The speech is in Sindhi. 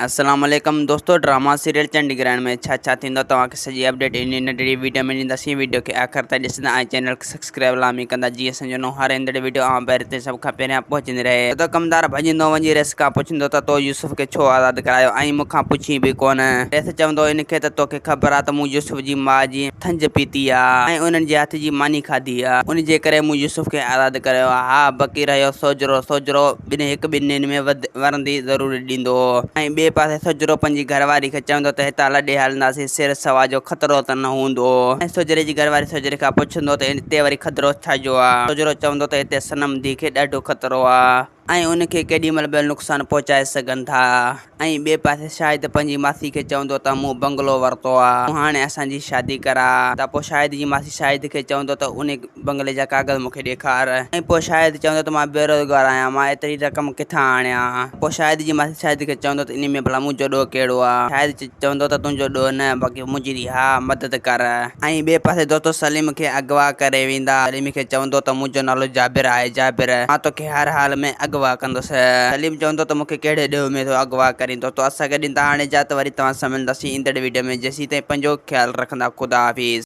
السلام عليڪم دوستو ڊراما سيريل چنڊ گرهڻ ۾ ڇا ڇا ٿيندو توهان کي سڄي اپڊيٽ ان ننڍڙي ويڊيو ۾ ڏينداسين ويڊيو کي آخر تائين ڏسندا ۽ چينل کي سبسڪرائب لازمي ڪندا جيئن اسان جو نئون هر ايندڙ ويڊيو اوهان پهرين تائين سڀ کان پهريان پهچندي رهي ته ڪمدار ڀڄندو وڃي رئيس کان پڇندو ته تو يوسف کي ڇو آزاد ڪرايو ۽ مون کان پڇين به ڪونه رئيس چوندو ان کي ته توکي خبر آ ته مون يوسف جي ماء جي ٿنج پيتي آ ۽ انهن جي هٿ جي ماني کاڌي آ ان جي ڪري مون يوسف کي آزاد ڪرايو آ ها بقي رهيو سوجهرو سوجهرو ٻنهي هڪ ٻنهين ۾ وڌ ورندي ضرور ڏيندو هو ۽ ٻئي پاسي سوجهرو پنهنجي گهر واري کي چوندو ته هتان لڏي هلنداسين سر سوا جو خطرو ته نه هوندو ۽ سوجهري جي گهر واري سوجهري کان پڇندو ته هتي وري خطرو ڇا جو آ؟ سوجهرو چوندو ته هتي صنم ڌيء کي ڏاڍو خطرو آ ۽ ان کي ڪيڏي مهل به نقصان پهچائي سگهن ٿا. ۽ ٻئي پاسي شاهد پنهنجي ماسي کي چوندو ته مون بنگلو ورتو آ تون هاڻي اسان جي شادي ڪراء ته پوء شاهد جي ماسي شاهد کي چوندو ته انهي بنگلي جا ڪاغذ مون کي ڏيکار ۽ پوء شاهد چوندو ته مان بيروزگار آهيان مان ايتري رقم ڪٿان آڻيان پوء شاهد جي ماسي شاهد کي چوندو ته انهي ۾ ڀلا منهنجو ڏوهه ڪهڙو آ شاهد چوندو ته تنهنجو ڏوهه نه باقي منهنجي ها مدد ڪر ۽ ٻئي پاسي دوستو سليم کي اغوا ڪري ويندا. سليم کي چوندو ته منهنجو نالو جابر آهي جابر مان توکي هر حال ۾ اغوا ڪندس. سليم چوندو ته مونکي ڪهڙي ڏوهه ۾ ٿو اغوا ڪرين دوستو اسان کي ڏيندا هاڻي اجازت وري توهان سان ملنداسين ايندڙ ويڊيو ۾ جيسين تائين پنهنجو خيال رکندا خدا حافظ.